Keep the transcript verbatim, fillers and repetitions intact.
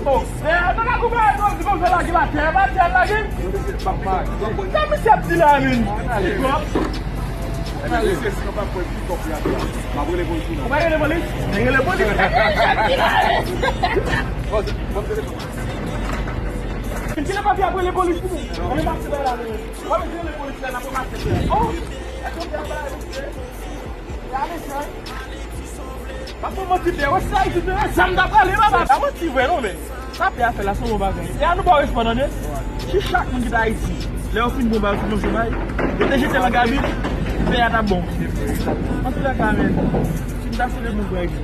Oh, eh, nou ka koupe, nou di konsa lage la tè, pa tè lage. Sa misye ap di la, men. Ou pa rele polis? Rele polis. Rele polis. Kilè papye ap rele polis pou nou? Rele polis la, men. Wè, men rele polis la, n ap rele polis la. Oh! Gade sa. Pa fè manti, pè. Wè sa, Ayiti, pè. Sa m ta prale, papa. Pa manti vre, non, men. Sa pè a fè la, se yon bon bagay. E a nou ba w respè, tande? Si chak moun ki t Ayiti, lè yo fin bon bagay, fin yon chomay, yo te jete nan gabit, pè a t ap bon. Antoulèka, men, si m ta sere moun pou Ayiti.